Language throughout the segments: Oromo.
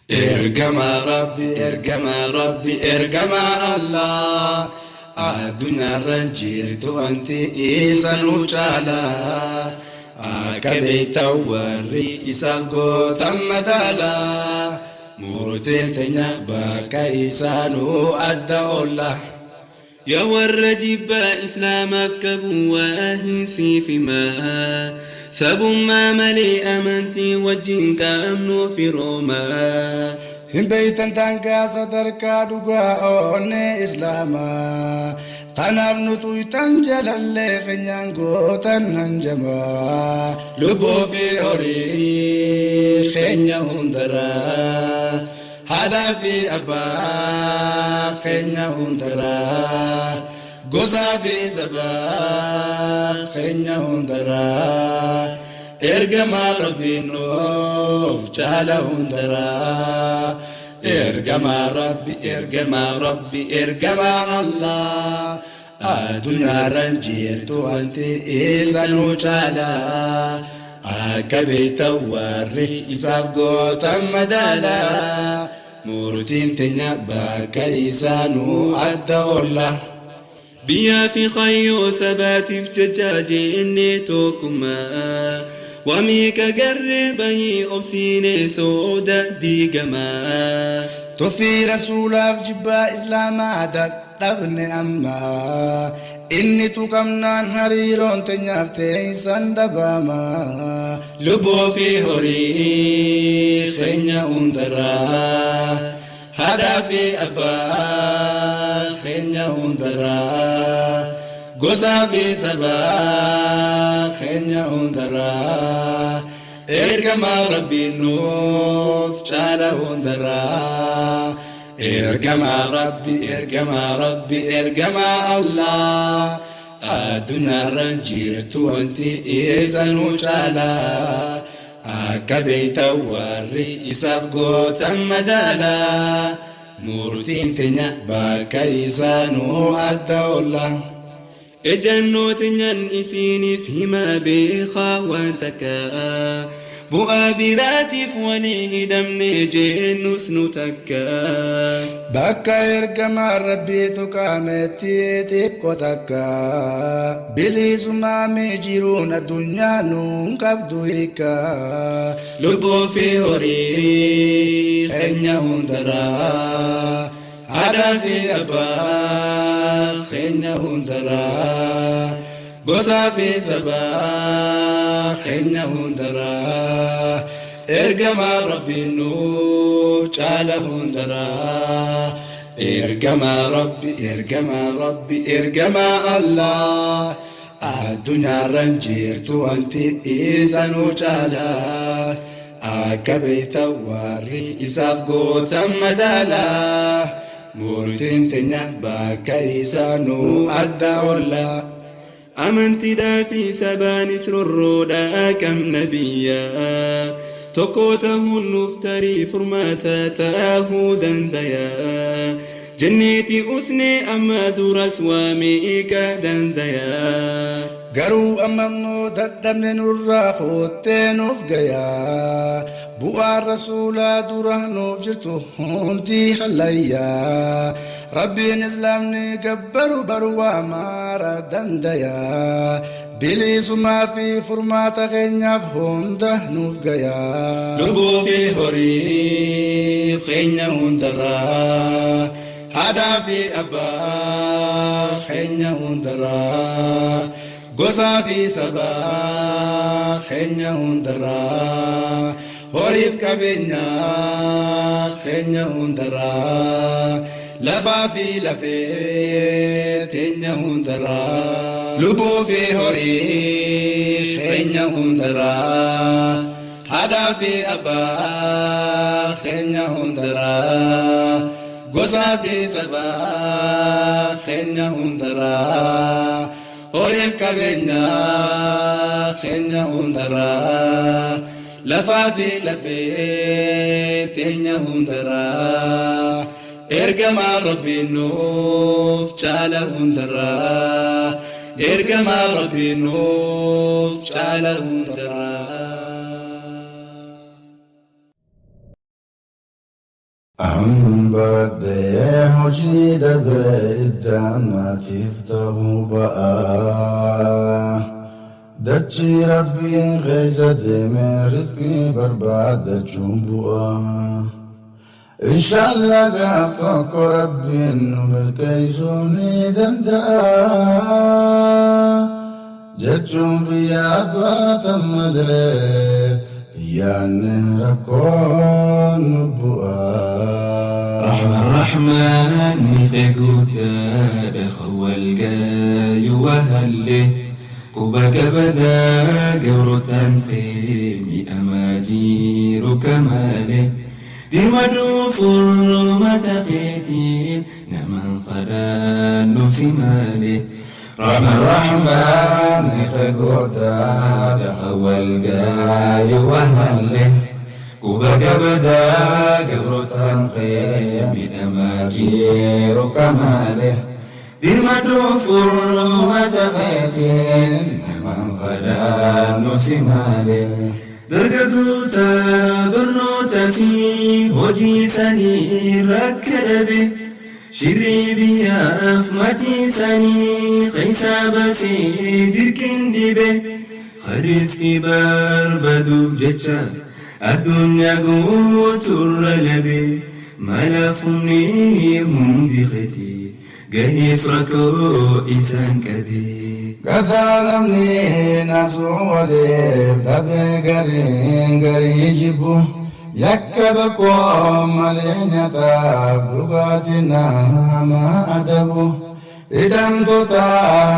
Ergamaa Rabbi, ergamaa Rabbi, ergamaan Allah. Addunyaarra jirtu wanti isa nuuf caala. Akka beektan warri isaaf gootan madaala. Murteen teenya bakka isaanuu adda oolla. Yaa warra jibbaa Islaamaaf qabu waa hin siif himaa. Sabummaa malee amantii wajjin qabnu firoomaa. Hin beeytan daangaa sadarkaa dhugaa onnee Islaamaa. Kanaaf nu tuytan jalallee keenyaan gootan hanjamaa. Lubbuu fi horii keenya hundarraa. Haadhaa fi abbaa keenya hundarraa. Gosaa fi sabaa keenya hundarraa. Ergamaa Rabbii nuuf caala hundarraa. Ergamaa Rabbi, ergamaa Rabbi, ergamaa Allah. Addunyaarra jirtu wanti isa nu caala. Akka beektan warri isaaf gootan madaala. Murtiin teenya bakka isaanuu adda oolla. Biyyaa fi kaayyoo sabaatiif jecha jennee tokkummaa. Waamiika garree bayii obsiinee sooda diigamaa. Tuffii rasuulaaf jibbaa islaamaa dadhabne amma. Inni tuqamnaan hariiroon teenyaaf teessan dhabama. Lubbuu fi horii keenya hundarraa. Haadhaa fi abbaa keenya hundarraa. Gosaa fi sabaa keenya hundarraa. Ergamaa Rabbii nuuf caala hundarraa. Ergamaa Rabbi, ergamaa Rabbi, ergamaa Allah. Addunyaarra jirtu wanti isa nu caala. Akka beektan warri isaaf gootan madaala. Murtiin teenya bakka isaanuu adda oolla. Ejjannoo teenyaan isiniif himaa beekaa waan takka. Bu'aa biraatiif walii hidhamne jennus nu takka. Bakka ergamaa Rabbii tuqametti xiqqoo takka. Bilisummaa jiruun addunyaa nuun qabdu hiika. Lubbuu fi horii keenya hundarraa. Haadhaa fi abbaa keenya hundarraa. Gosaa fi sabaa keenya hundarraa. Ergamaa Rabbii nuuf caala hundarraa. Ergamaa Rabbi, ergamaa Rabbi, ergamaa Allah. Addunyaarra jirtu wanti isa nu caala. Akka beektan warri isaaf gootan madaala. Murtiin teenya bakka isaanuu adda oolla. Amantiidhaa fi sabaanis rorroodhaa qabna biyyaa. Tokko ta'uun nuuf tarii furmaata ta'uu danda'a. Jenneeti usnee amma duras waa meeqa danda'a. Garuu amma immoo dadhabne nurraa koottee nuuf gayaa. Bu'aan rasuulaa dura nuuf jirtu hundi hallayyaa. Rabbiin islaamni gabbaru baru waa maara dandayaa. Bilisummaa fi furmaata keenyaaf hunda nuuf gayaa. Lubbuu fi horii keenya hundarraa. Haadhaa fi abbaa keenya hundarraa. Gosaa fi sabaa keenya hundarraa. Horiif qabeenya keenya hundarraa. Lafaa fi lafee teenya hundarraa. Lubbuu fi horii keenya hundarraa. Haadhaa fi abbaa keenya hundarraa. Gosaa fi sabaa keenya hundarraa. Horiif qabeenya keenya hundarraa. Lafaa fi lafee teenya hundarraa. Ergamaa Rabbii nuuf caala hundarraa. Ergamaa Rabbii nuuf caala hundarraa. An baradhee hojii dhabee iddaa maatiif ta'uu ba'aa. Dachii Rabbiin keessa deemee rizqii barbaadachuun bu'aa. Inshallah gaaf tokko Rabbiin nu milkeessuu ni danda'a. Jechuun biyya baatan malee yaanne rakkoon nu bu'a. رحمن غودار خوالجاي وهله كوبا كبدا جورتان خيمي أماجير كماله دير فرمة خيتين نمن قدان سماله رحمن رحمن غودار خوالجاي وهله كوبا كبدا جبروتان خيمي أماجير كماله دير فرمة خيتين نمن قدان سماله Dargaggoota barnoota fi hojii isaanii rakkadabe shirrii biyyaaf maatii isaanii keessa baasee dirqiin dhibe riizqii barbaaduuf jecha addunyaa guutuurra labe maalaaf humni hundi keetii gaheef rakkoo isaan qabe. Gataa namni naasuu waliif dhabee gariin garii jibbu yakka tokko malee nyaataaf dhugaatii nama adabu. Hidhamtoota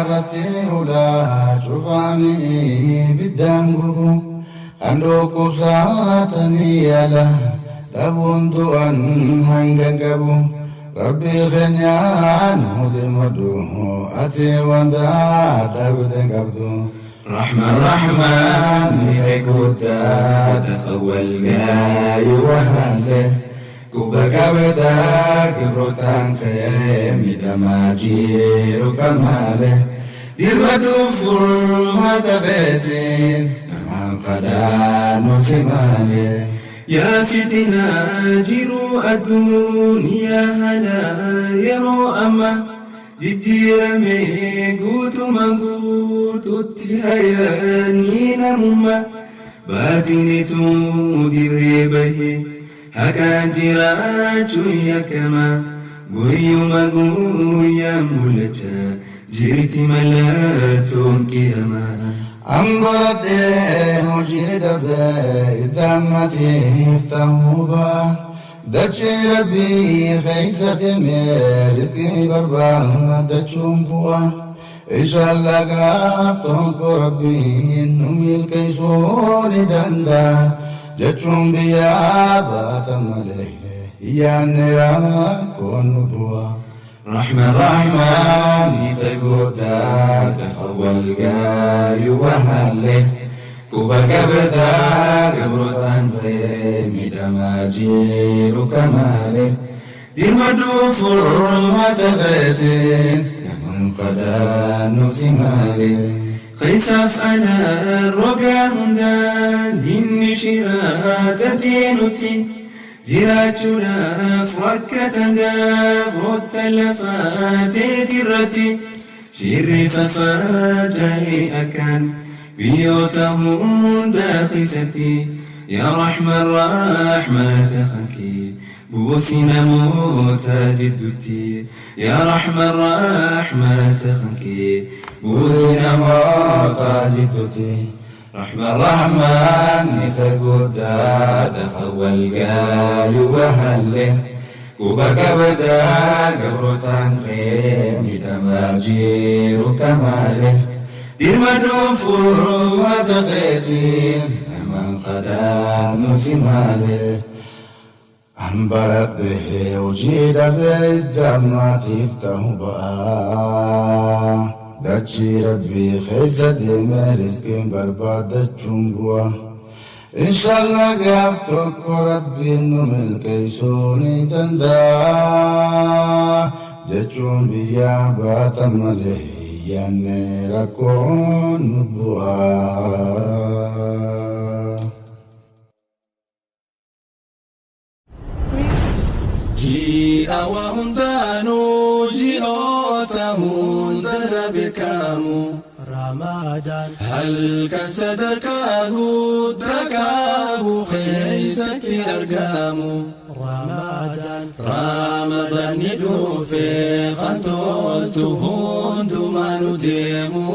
irratti hulaa cufaanii ibiddaan gubu. Kan dhukkubsatanii yaala dhabuun du'an hanga qabu. Rabbi keenyaan dirmadhu ati wanta dhabde qabdu. رحمن رحمن guddaa خوالجاي وهله كوبا كبدا كبروتان خيمي دماجير كماله دير فرمة بيتين نمان قدان سماله يا فتنة جرو الدنيا هلا يرو أما jijjiirame guutuma guututti hayaanii namummaa baatinitu dirree bahe haqaan jiraachuun yakkamaa guyyuma guyyaan mul'achaa jirti mallattoon qiyamaa. An baradhee hojii dhabee iddaa maatiif ta'uu ba'a. Dachii Rabbii keessa deemee rizqii barbaadachuun bu'a. Inshallah gaaf tokko Rabbiin nu milkeessuu ni danda'a. Jechuun biyya baatan malee yaanne rakkoon nu bu'a. رحمن رحمن guddaa خوالجاي وهله كوبا كبدا جبروتان خيمي دماجير كماله دير فرمة بيتين من قدان سماله خيساف أنا الرقا هندان دين شهادتي نتي jiraachuudhaaf rakkatan gabroota lafaateeti irratti shirri faffaca'ee akkaan biyyoota hundaa keessatti yaa rahman rahmata kankee buusi namoota jidduutti yaa rahman rahmata kankee buusi namoota jidduutti. رحمن رحمن guddaa خوالجاي وهله كوبا كبدا جبروتان خيمي دماجير كماله دير فرمة خيتين من قدان سماله An baradhee hojii dhabee iddaa maatiif ta'uu ba'a. Dachii Rabbii keessa deemee rizqiin barbaadachuun bu'a. Inshallah gaaf tokko Rabbiin nu milkeessuu ni danda'a. Jechuun biyya baatan malee yaanne rakkoon nu bu'a. Ji'a waa hundaanuu ji'oota hundarra beekamu. Ramadaan. Halkan sadarkaa guddaa qabu keessatti argamu. Ramadaan. Ramadaan ni dhufe kan toltu hundumaa nu deemu.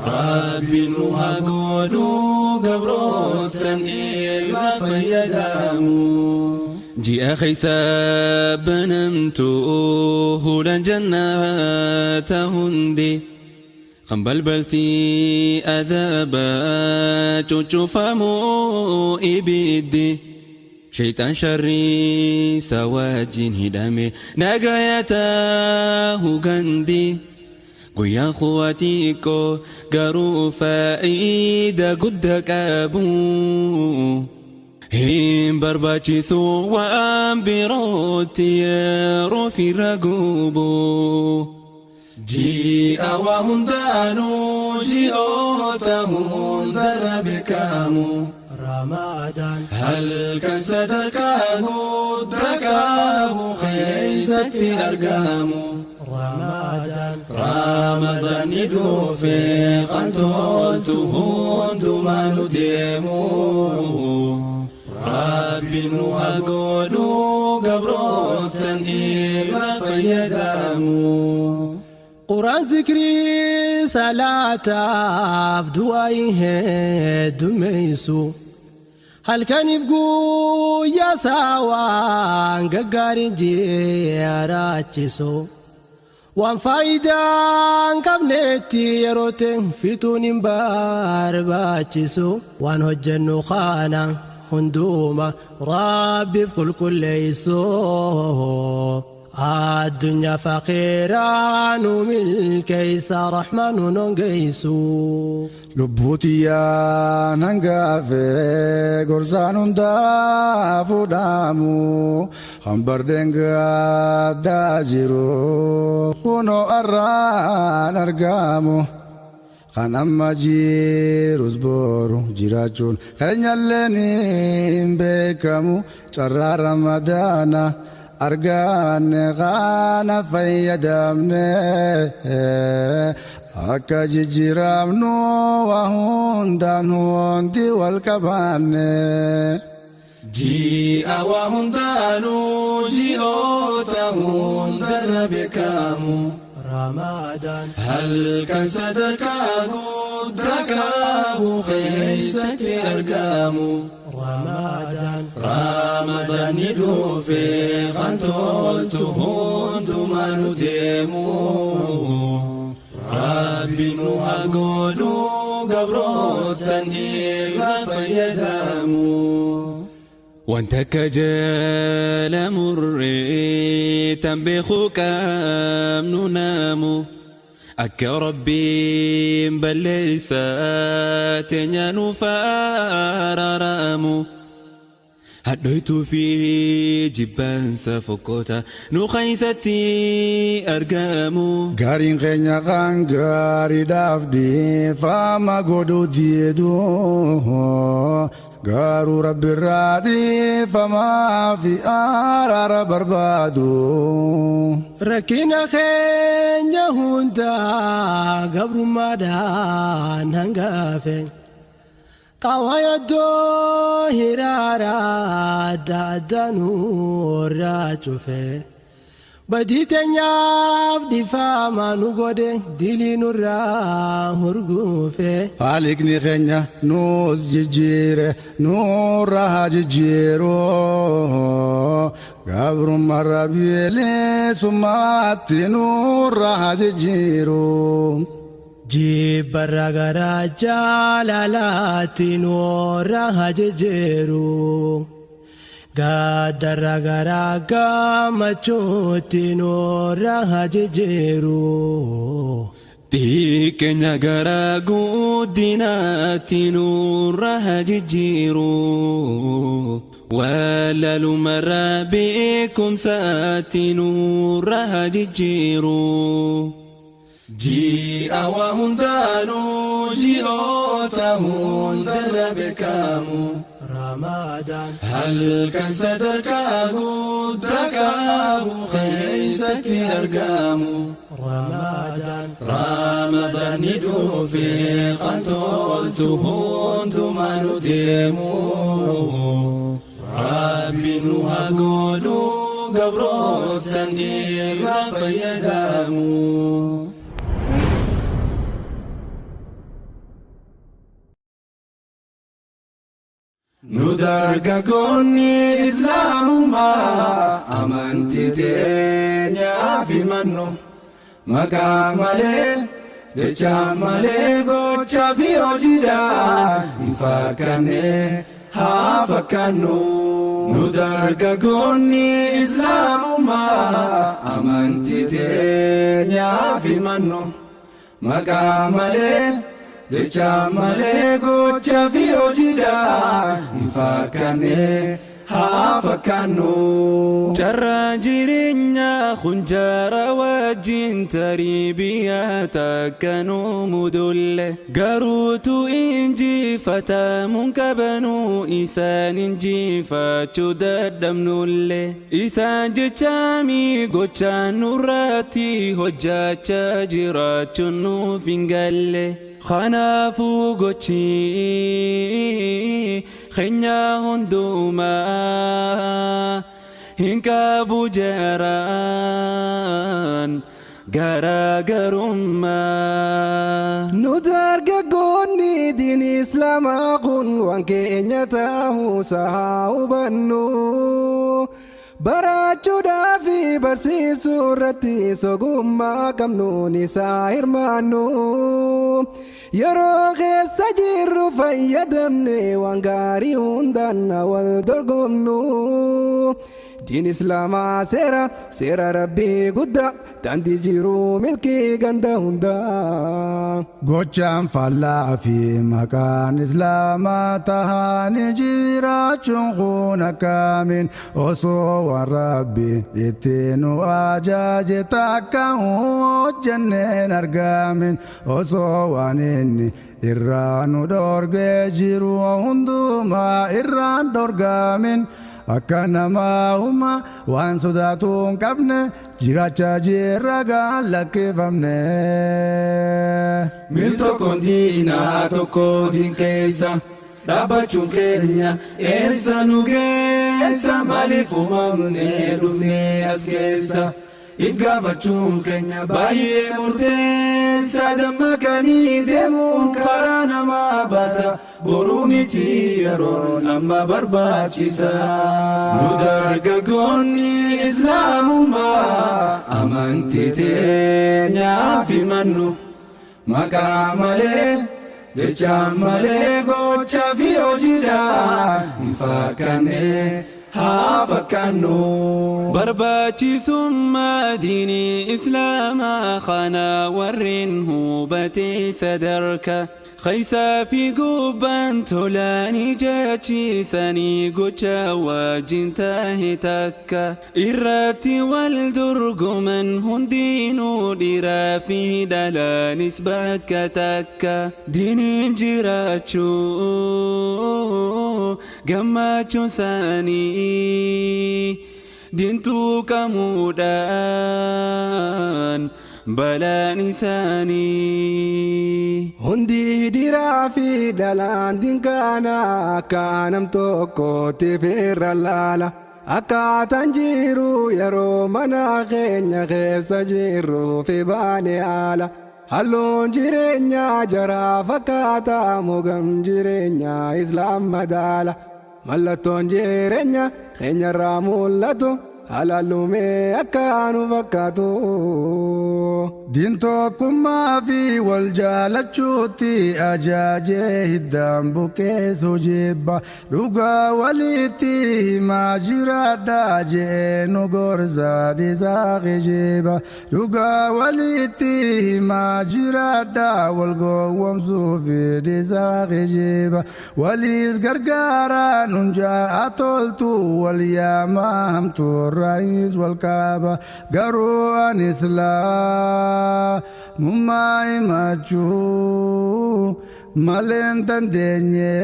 Rabbi nu haa godhu gabrootan irra fayyadamu. Ji'a keessa banamtu hulaan jannata hundi. Kan balbalti azaabaa cuccufamu ibiddi. Shayxaan sharrii isa wajjin hidhame nagayataahu gandi. Guyyaan kuwaa xiqqoo garuu faayidaa guddaa qabu. Hin barbaachisu waan birootti yeroo firra gubu. Ji'a waa hundaanuu ji'oota hundarra beekamu. Ramadaan. Halkan sadarkaa guddaa qabu keessatti argamu. Ramadaan. Ramadaan ni dhufe kan toltu hundumaa nu deemu. Rabbi nu haa godhu gabrootan irra fayyadamu. Quraan, zikrii, salaataaf du'aa heddummeessu. Halkaniif guyyaa saawaan gaggaarin jiraachisu. Waan faayidaa hin qabnetti yeroo ta'e fixuun hin barbaachisu. Waan hojjennu kana hunduma Rabbiif qulqulleessu. Addunyaa faqiiraa nu milkeessa, Rahmaan nu nongeessu. Lubbuutiyyaan hangaafe gorsaan hundaa fuudhamu hambardeen gaddaa jiru kunoo arraan argamu. Kan amma jirus boru jiraachuun keenyalleen hin beekamu. Carraa Ramadaana arganne kana fayyadamne akka jijjiiramnu waa hundaan hundi wal qabanne. Ji'a waa hundaanuu ji'oota hundarra beekamu. Ramadaan. Halkan sadarkaa guddaa qabu keessatti argamu. Ramadaan. Ramadaan ni dhufe kan toltu hundumaa nu deemu. Rabbi nu haa godhu gabrootan irra fayyadamu. Wanta akka jala murree tan beekuu qabnu naamu. Akka Rabbiin balleessaa teenya nuuf araaramu. Hadhoytuu fi jibbaansa fokkota nu keessatti argamu. Gaariin keenya kan gaariidhaaf dhiifama godhuu diidu, garuu Rabbirraa dhiifamaa fi araara barbaadu. Rakkina keenya hundaa gabrummaadhaan hangafe. Qaawwa iddoo hiraara adda addaa nurraa cufe. Badii teenyaaf dhiifama nu godhe, dilii nurraa hurgufe. Haaliqni keenya nuus jijjiire, nurra haa jijjiiru. Gabrummaa bilisummaatti nurra haa jijjiiru. Jibbarra gara jaalalaatti nurra haa jijjiiru. Gaddarra gara gammachuutti nurra haa jijjiiru. Xiqqeenya gara guddinaatti nurra haa jijjiiru. Wallaalumarra beekumsaatti nurra haa jijjiiru. Ji'a waa hundaanuu ji'oota hundarra beekamu. Ramadaan. Halkan sadarkaa guddaa qabu keessatti argamu. Ramadaan. Ramadaanni dhufee kan toltu hundumaa nu deemu. Rabbi nu haa godhu gabrootan irraa fayyadamu. Nu dargaggoonni Islaamummaa amantii teenyaaf himannu. Maqaa malee, jecha malee, gochaa fi hojiidhaan hin fakkaanne haa fakkaannu. Nu dargaggoonni Islaamummaa amantii teenyaaf himannu. Maqaa malee, jecha malee, gochaa fi hojiidhaan hin fakkaanne haa fakkaannu. Carraan jireenyaa kun jaara wajjin tarii biyya takka nu mudulle. Garuutu injifatamuun qabanuu isaan injifachuu dadhabnulle. Isaan jechaami gochaan nurratti hojjachaa jiraachuun nuuf hin galle. Kanaafuu gochi keenya hundumaa hin qabu jaraan garaagarummaa. Nu dargaggoonni diin Islaamaa kun waan keenya ta'uusaa haa hubannu. Barachuudhaa fi barsiisuu irratti sogummaa qabnuun isaa hirmaannu. Yeroo keessa jirru fayyadamne waan gaarii hundaan wal dorgomnu. Diin Islaamaa seera seera Rabbii guddaa daandii jiru milkii ganda hundaa. Gochaan faallaa fi maqaan Islaamaa tahanii jiraachuun kun akkamiin osoo waan Rabbi itti nu ajaje takka hojjenneen argamin, osoo waan inni irraa nu dhorgee jiru hundumaa irraan dhorgamin, akka namaa huma waan sodaatu hin qabne jiraachaa jirra gaan lakkifamne. Mil tokkoon diinaa tokko diin keessa dhaabbachuun keenya eessa nu geessa? Maaliif uumamne dhufne as keessa? If gaafachuun keenya baay'ee murteessa. Dammaqanii deemuun karaa namaa baasa. Boruu miti, yeroon amma barbaachisa. Nu dargaggoonni Islaamummaa amantii teenyaaf himannu. Maqaa malee, jecha malee, gochaa fi hojiidhaan hin fakkaanne haa fakkaannu. Barbaachisummaa diinii Islaamaa kana warreen hubatee sadarkaa Keessaa fi gubbaan tolaanii jechiisanii gocha wajjin tahe takka irratti wal dorgoman hundinuu dhiiraa fi dhalaanis bakka takka diiniin jiraachuu gammachuun isaanii diintuu qamuudhaan balaan isaanii. Hundi dhiiraa fi dhalaan dinkaana akka nam tokkootti firra laala. Akkaataan jiru yeroo mana keenya keessa jirru fi baane haala. Halluun jireenyaa jaraa fakkaata mugam jireenyaa Islaam madaala. Mallattoon jireenya keenyarraa mul'atu halaalumee akka nu fakkaatu. Diin tokkummaa fi wal jaalachuutti ajaajee hiddaan buqqeessu jibba, dhugaa walitti himaa jiraadhaa jee nu gorsa dhiisaa kijiba, dhugaa walitti himaa jiraadhaa wal gowwomsuu fi dhiisaa kijiba, waliis gargaaraa nun ja'a toltu wal yaamaa hamtuu raayis wal qaba, garuu an Islaamummaa himachuu Maleen dandeenye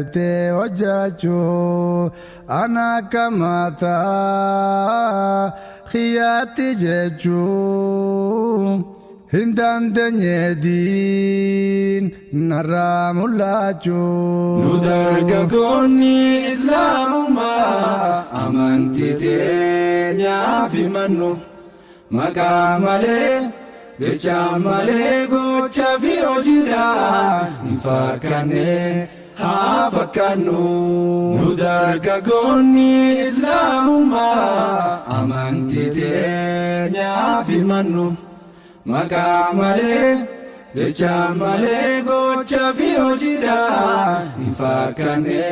itti hojjechuu ana akka mataa xiyyaatti jechuu hin dandeenye diin narraa mul'achuu. Nu dargaggoonni islaamummaa amantii teenyaaf himannu maqaa malee jecha malee gocha fi hojiidhaan hin fakkanne haa fakkannu. Nu dargaggoonni islaamummaa amantii teenyaaf himannu maqaa malee jecha malee gocha fi hojiidhaan hin fakkanne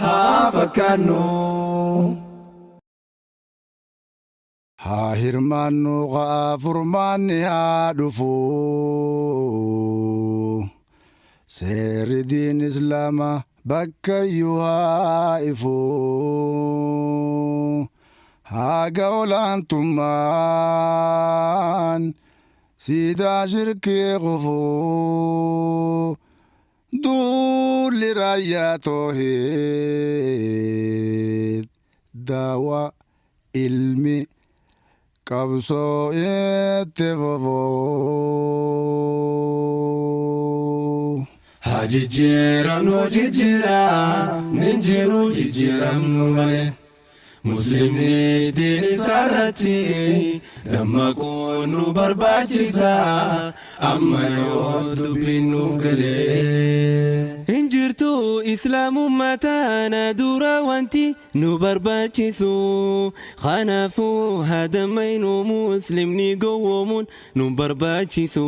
haa fakkannu. Haa hirmaannu haa furmaanni haa dhufu. Seerri diin islaamaa bakka iyyuu haa ifu. Haga olaantummaan siidaa shirkii kufu. Duulli raayyaa toohid daawaa ilmi qabsoo itti fufuu. Haa jijjiiramnu jijjiiraa nin jiru jijjiiramnu malee. Muslimni diin isaarratti dammaquu nu barbaachisa amma yoo dubbiin nuuf galee. Hin jirtu islaamummaa taana dura wanti nu barbaachisu kanaafuu hadamaynu muslimni gowwoomuun nu barbaachisu.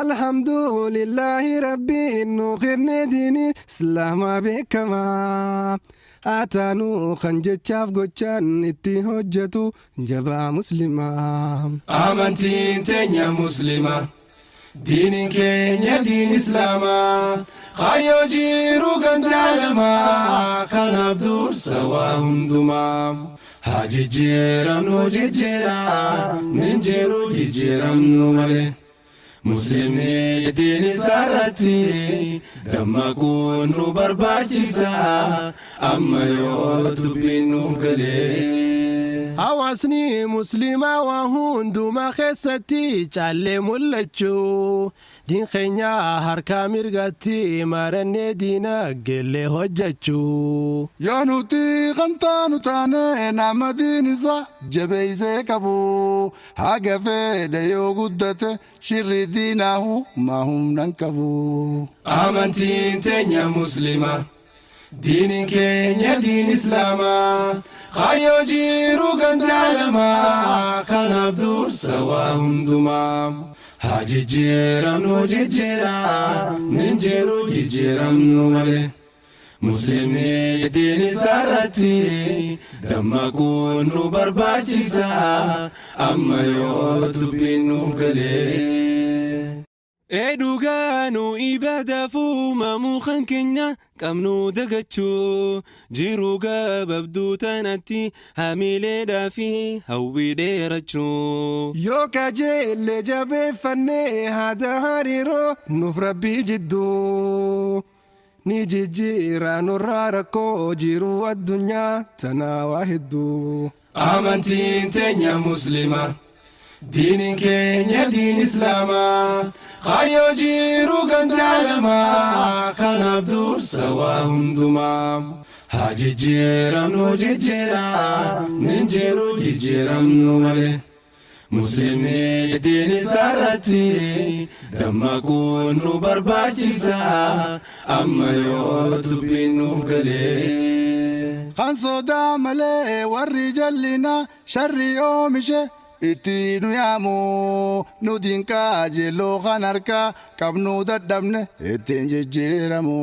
Alhamdulillahi rabbiin nu kenne diini islaamaa beekamaa. Haa taanuu kan jechaaf gochaan itti hojjetu jabaa muslimaa. Amantiin teenya muslima. Diiniin keenya diin islaamaa. Kaayyoo jiru gandaa lamaa. Kanaaf dursa waa hundumaa. Haa jijjiiramnu jijjiiraa. Nin jiru jijjiiramnu malee. Muslimni diin isaarratti dammaquu nu barbaachisa. Amma yoo dubbiin nuuf galee. Hawaasni musliimaa waa hundumaa keessatti caallee mul'achuu diin keenya harkaa mirgatti marannee diinagdeellee hojjechuu. Yoo nuti kan taanu taane nama diin isaa jabeessee qabu haga fedhe yoo guddate shirri diinaahu maa humnan qabu. Amantiin teenya muslima. Diiniin keenya diin islaamaa. Kaayyoo jiru gandaa lamaa. Kanaaf dursa waa hundumaa. Haa jijjiiramnu jijjiiraa. Nin jiru jijjiiramnu malee. Muslimni diin isaarratti dammaquu nu barbaachisa. Amma yoo dubbiin nuuf galee. Ee dhugaanu ibaadaaf uumamuu kan keenya qabnu dagachuu jiruu gabaabduu tanatti hamileedhaa fi hawwii dheerachuu. Yoo kajeelle jabeeffannee haada hariiroo nuuf rabbii jidduu. Ni jijjiira nurraa rakkoo jiruu addunyaa tanaa waa hedduu. Amantiin teenya muslima. Diiniin keenya diin islaamaa. Kaayyoo jiru gandaa lamaa. Kanaaf dursa waa hundumaa. Haa jijjiiramnu jijjiiraa. Nin jiru jijjiiramnu malee. Muslimni diin isaarratti dammaquu nu barbaachisa. Amma yoo dubbiin nuuf galee. Kan sodaa malee warri jallina sharri oomishe itti nu yaamu nu dinqaa jeelloo kan harkaa qabnu dadhabne ittiin jijjiiramu.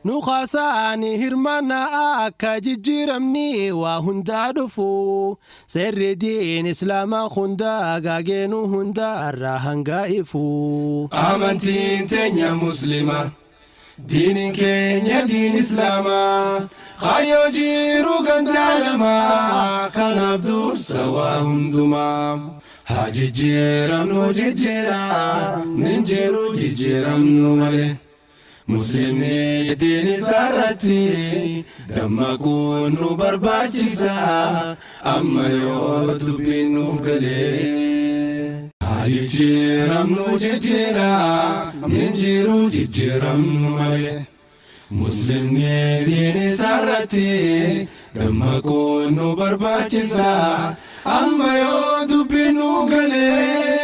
Nu kaasaani hirmaannaa akka jijjiiramni waa hundaa dhufu seerri diin islaamaa hundaa gaageenu hundaa irraa hanga ifu. Amantiin teenya muslima. Diiniin keenya diin islaamaa. Kaayyoo jiru gandaa. gandaa lamaa kanaaf dursa waa hundumaa. Haa jijjiiramnu jijjiiraa nin jiru jijjiiramnu malee. Muslimni diin isaarratti dammaquun nu barbaachisa amma yoo dubbiin nuuf galee. Haa jijjiiramnu jijjiiraa nin jiru jijjiiramnu malee. Muslimni diin isaarratti dammaquun nu barbaachisa amma yoo dubbiin nuuf galee.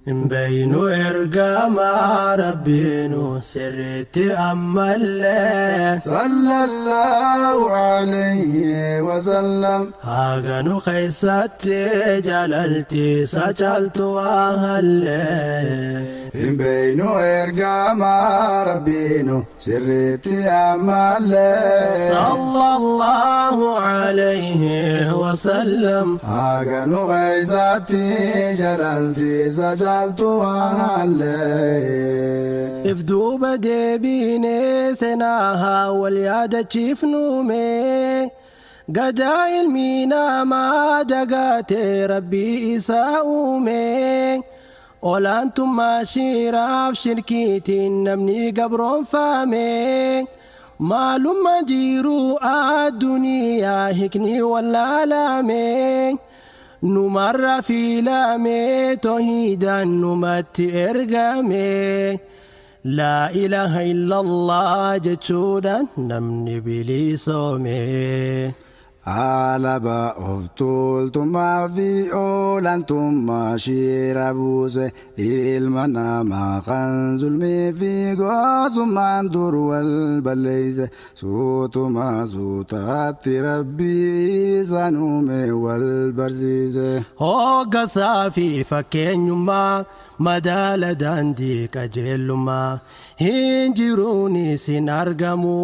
Hin ergamaa Rabbiinu sirriitti ammallee. Sallallahu alayhi wa sallam. Haganu keessatti jaalalti isa caaltu waa hallee. Hin beeynu ergamaa Rabbiinu sirriitti ammallee. Sallallahu alayhi wa sallam. Haganu keessatti jaalalti isa caaltu waa hallee. If duuba deebinee seenaa wal yaadachiifnume. Gadaa ilmi namaa dagaatee Rabbii isaa uume. Olaantummaa shiraaf shirkiitiin namni gabroonfame. Maalummaa jiruu addunyaa hiikni wallaalame. Numarra filame toohidaan numatti ergame. Laa ilaaha illallah jechuudhaan namni bilisoome. Alaabaa of tuultummaa fi olaantummaa shira buuse ilma namaa kan zulmii fi gosummaan dur wal balleeyse suutuma suutaatti Rabbii isaan uume wal barsiise. Hoggansaa fi fakkeenyummaa madaala daandii qajeelummaa hin jiruunis hin argamu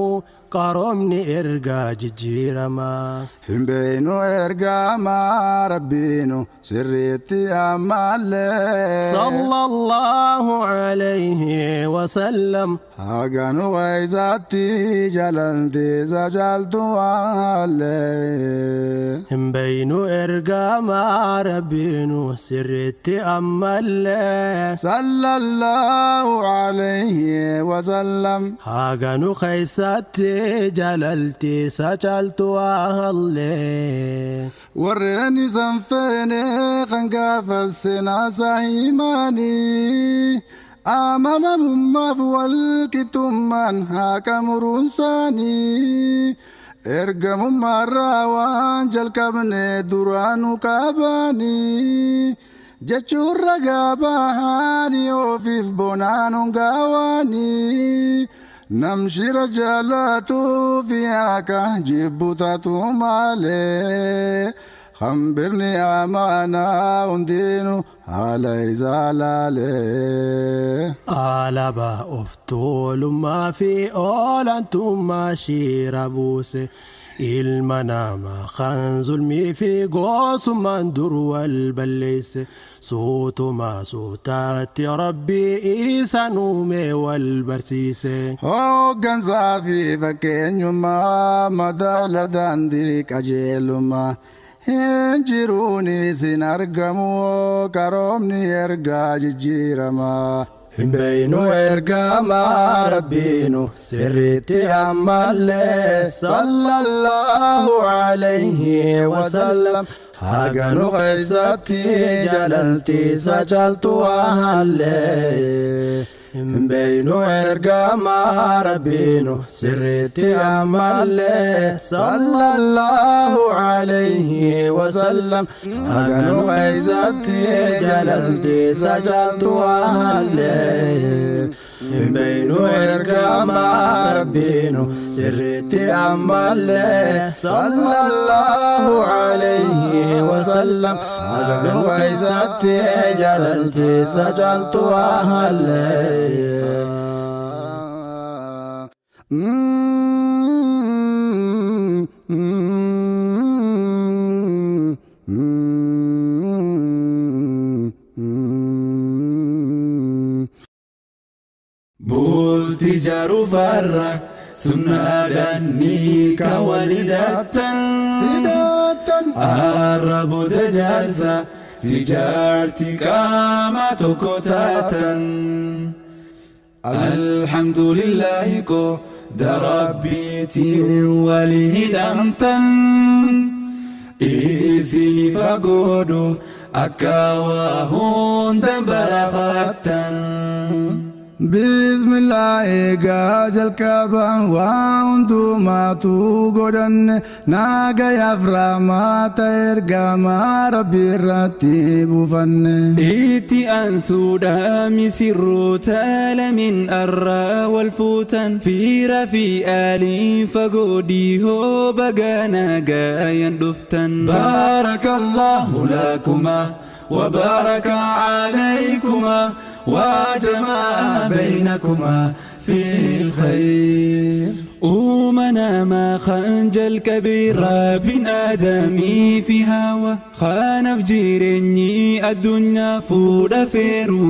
qaroomni ergaa jijjiiramaa. Hin beeynu ergamaa Rabbiinu sirriitti ammallee. Sallallahu alayhi wa sallam. Haganu keessatti jaalalti isa caaltu haallee. Hin beeynu ergamaa Rabbiinu sirriitti ammallee. Sallallahu alayhi wa sallam. Haganu keessatti jaalalti isa caaltu haallee. Warreen isan feene kan gaafa seenaa himanii amanamummaaf wal qixxummaan haqa muruun isaanii ergamummaarraa waan jalqabne duraanuu qabanii jechuun ragaa bahanii ofiif bonaan hongaawanii namshira jaalaatuu fi haqa jibbu taatu malee. Hambirni amaanaa hundinuu haala isaa laalee. Alaabaa of tuulummaa fi olaantummaa shira buuse. Ilma namaa kan zulmii fi gosummaan dur wal balleesse. Suutuma suutaatti Rabbii isaan uume wal barsiise. Hooggansaa fi fakkeenyummaa madaala daandii qajeelummaa. Hin jiruunis hin argamu qaroomni ergaa jijjiiramaa. Hin beeynu ergamaa Rabbiinu sirriitti ammallee. Sallallahu alayhi wa sallam. Haganu keessatti jaalalti isa caaltu haallee. Hin beeynu ergamaa Rabbiinu sirriitti ammallee. Sallallahu alayhi wa sallam. Haganu keessatti jaalalti isa caaltu haallee. Hin beeynu ergamaa Rabbiinu sirriitti ammallee. Sallallahu Nu keessatti jaalalteessa caaltu haallee. Bultii jaaruu farra sunnaadhaan ni kawalidhattan Arraboota jaarsa fi jaartii qaama tokko taatan. Alhamdulillahi qooda rabbiitiin walii hidhamtan. Isinif haa godhu akka waa hundan barafattan. Bismillah eegaa jalqaba waa hundumaatu godhanne naagayaaf rahmata ergamaa rabbi irratti buufanne. Itti aansuudhaan misirroota lameen arraa wal fuutan fiira fi aaliin fagoo dhihoo baga nagayaan dhuftan. Baarakallahu lakumaa wa baraka alaykumaa. وجمع بينكما في الخير. أمنا ما خنج الكبير رب آدمي في هوا خانف جيرني الدنيا فود فيرو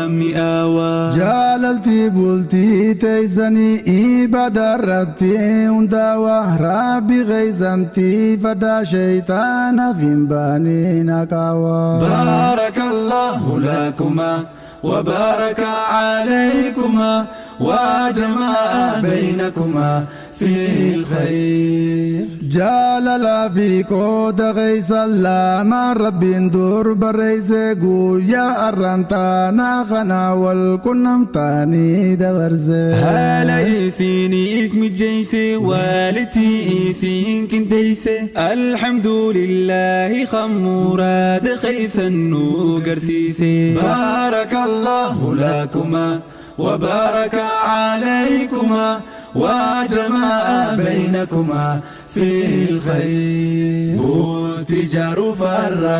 مئاوا. جاللتي بولتي تيزني إبادة رتي ونداوا ربي غيزنتي فدا شيطان في باني نكاوا. بارك الله لكما وبارك عليكما وجمع بينكما في الخير. جالل في كود غيس الله ما ربي ندور بريس يا أرنتانا خنا والكنم تاني دورز. هلا إيسيني إثم جيسي والتي إيسين كنتيسي الحمد لله خموراد خيسا نوغرسيسي. بارك الله لكما وبارك عليكما وجمع بينكما في الخير. Bultii jaaruu farra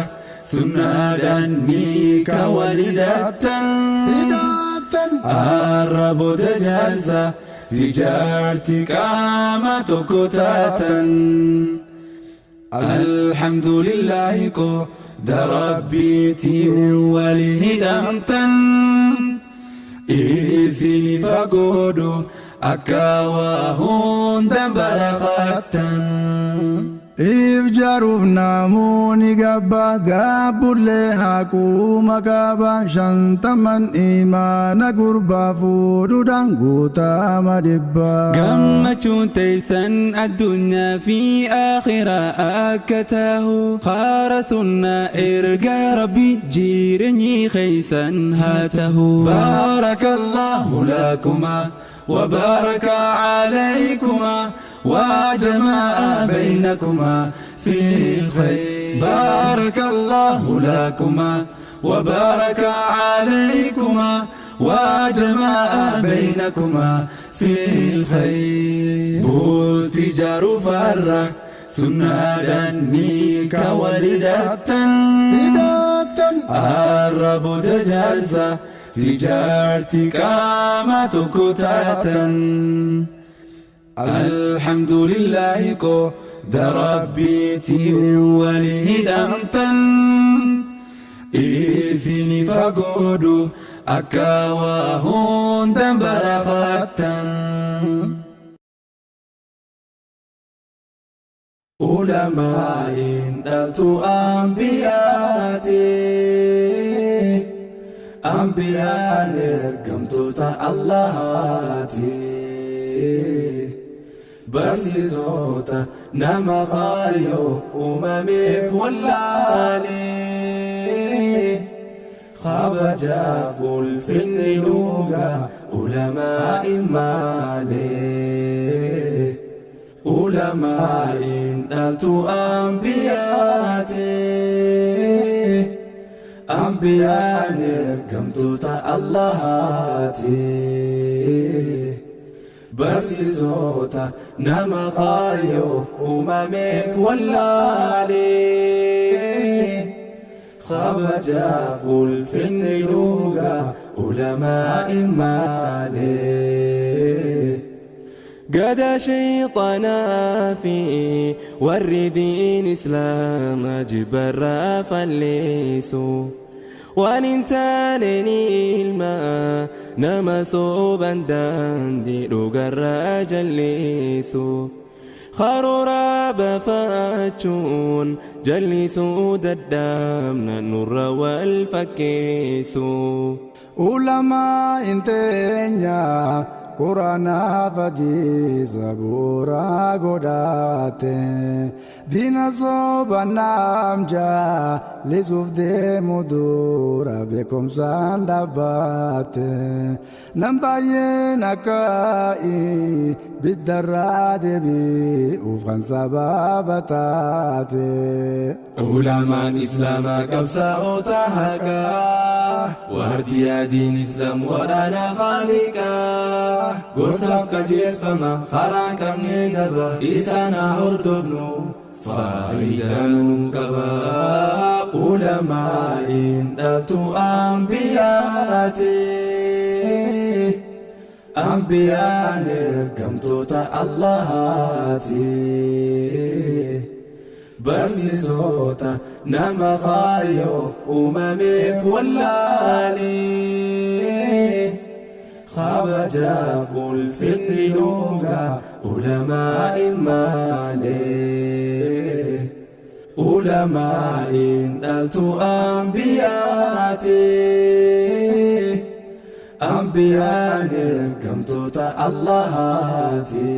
sunnaadhaan ni kawalidhattan Arraboota jaarsa fi jaartii qaama tokko taatan. Alhamdulillahi qooda rabbiitiin walii hidhamtan. Isinif haa godhu akka waa hundan barafattan. If jaaruuf namoonni gabba gaabbullee haquuma qaban shantaman imaana gurbaa fuudhuudhaan guutama dhibba. Gammachuun teessan addunyaa fi akhiraa akka tahu karaa sunnaa erga rabbi jireenyi keessan haa tahu. Baarakallahu lakumaa wa baraka alaykumaa. وجمع بينكما في الخير. بارك الله لكما وبارك عليكما وجمع بينكما في الخير. Bultii jaaruu farra sunnaadhaan ni kawalidhattan Arraboota jaarsa fi jaartii qaama tokko taatan. Alhamdulillahi qooda rabbiitiin walii hidhamtan. Isinif haa godhu akka waa hundan barafattan. Ulamaa'iin dhaltu ambiyaati. Ambiyaan ergamtoota Allahaati. Barsiisota nama kaayyoof uumameef wallaalee. Kabajaaf ulfinni dhugaa ulamaa'iin maalee. Ulamaa'iin dhaltu ambiyaati. Ambiyaan ergamtoota Allahaati. Barsiisota nama kaayyoof uumameef wallaalee. Kabajaaf ulfinni dhugaa ulamaa'in maalee. Gada shayxaanaa fi warri diin islaamaa jibbarraa falleessu. Waan hin taaneen ilma nama sooban daandii dhugarraa jalleessu. Karoora baafachuun jallisuu dadhabna nurra wal fakkeessu. Ulamaa inteenya quraanaaf hadiisa bu'uuraa godhate diina soba naam jaalisuuf deemu dura beekumsaan dhaabbate nam baay'een akka biddarraa deebi'uuf kan sababa taate. Ulamaan islaamaa qabsaa'ota haqaa waardiyaa diin islaam waraana khaaliqaa gorsaaf qajeelfama karaan qabnee daba isaan haa hordofnu faayidaa nuu qaba. Ulamaa'in dhaltu ambiyaati. Ambiyaan ergamtoota Allahaati. Barsiisota nama kaayyoof uumameef wallaalee. Kabajaaf ulfinni dhugaa ulamaa'in maalee. Ulamaa'in dhaltu ambiyaati. Ambiyaan ergamtoota Allahaati.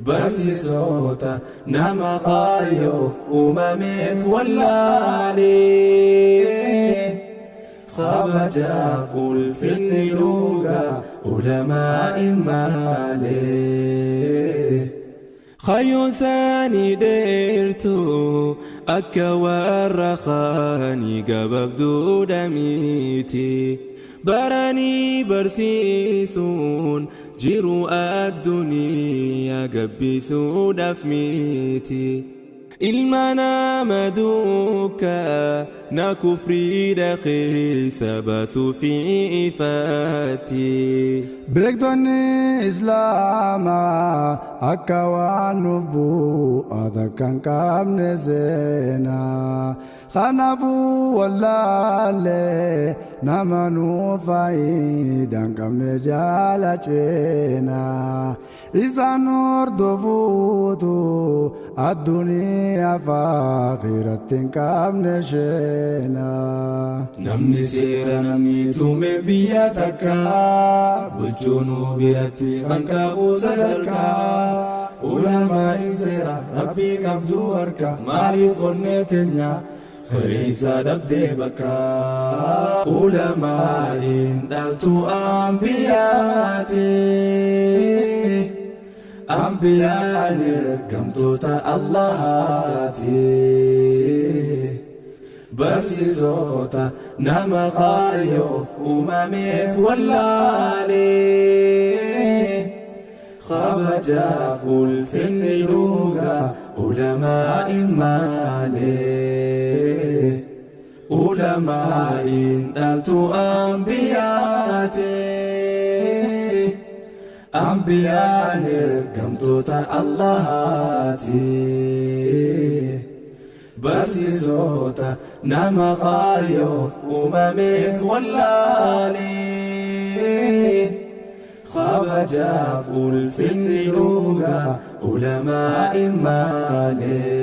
Barsiisota nama kaayyoof uumameef wallaalee. Kabajaaf ulfinni dhugaa ulamaa'in maalee. Kaayyoon isaanii dheertuu akka warra kaanii gabaabduudha miti. Baranii barsiisuun jiru addunyaa gabbisuudhaaf miti. Ilma nama duukaa na kufriidha keessa baasuu fi ifaatti. Beektonni Islaamaa akka waan nuuf bu'aa takka hin qabne seenaa. Kanaafuu wallaalee nama nuuf faayidaa hin qabne jaala ceenaa. Isaan hordofuutu addunyaa fi akhiratti hin qabne sheenaa. Namni seera namni tume biyya takka bulchuunuu biratti kan qabu sadarkaa. Ulamaa'in seera rabbii qabdu harka maaliif onnee teenya keessa dhabdee bakka. Ulamaa'in dhaltu ambiyaati. Ambiyaan ergamtoota Allahaati. Barsiisota nama kaayyoof uumameef wallaalee. Kabajaaf ulfinni dhugaa ulamaa'in maalee. Ulamaa'in dhaltu ambiyaati. Ambiyaan ergamtoota Allahaati. Barsiisota nama kaayyoof uumameef wallaalee. Kabajaaf ulfinni dhugaa ulamaa'in maalee.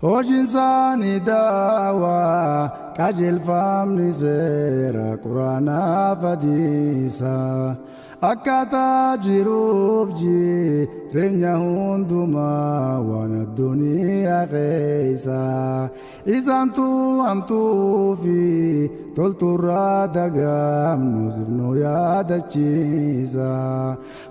Hojiin isaanii daawaa qajeelfamni seera quraanaaf hadiisa. Akkaataa jiruuf jireenya hundumaa waan addunyaa keessa. Isaantu hamtuu fi tolturraa dagaamnu sifnu yaadachiisa.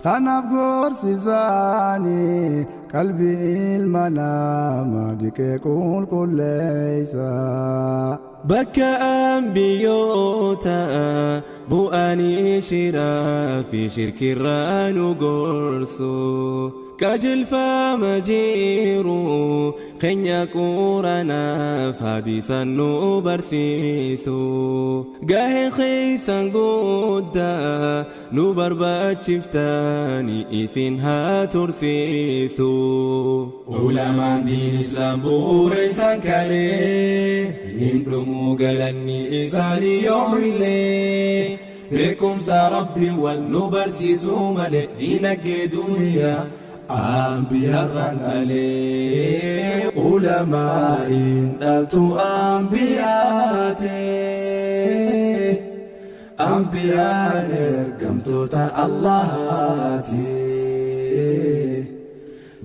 Kanaaf gorsi isaanii qalbii ilma namaa dhiqee qulqulleessa. Bakka ambiyyoota bu'anii shiraa fi shirkirraa nu gorsu. Qajeelfama jiru keenya Quraanaaf hadiisan nu barsiisu. Gaheen keessan guddaa nu barbaachiftani isin haa tursiisu. Ulamaan diin Islaam bu'uura isaan kalee, hin dhumuu galanni isaanii yoomillee. Beekumsa Rabbii wal nu barsiisuu malee diinagdee duniyaa ambiyarraan dhalee. Ulamaa'iin dhaltu ambiyaate, ambiyaan ergamtoota Allahaati.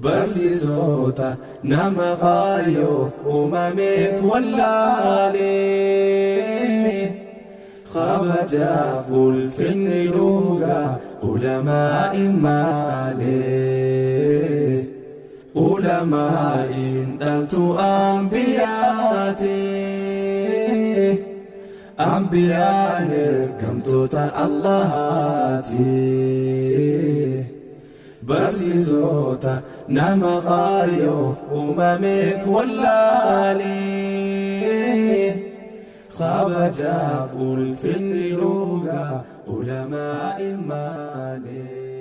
Barsiisota nama kaayyoof uumameef wallaalee. Kabajaaf ulfinni dhugaa ulamaa'iin maalee. Ulamaa'iin dhaltu ambiyaate. Ambiyaan ergamtoota Allahaati. Barsiisota nama kaayyoof uumameef wallaalee. Kabajaaf ulfinni dhugaa ulamaa'iin maalee.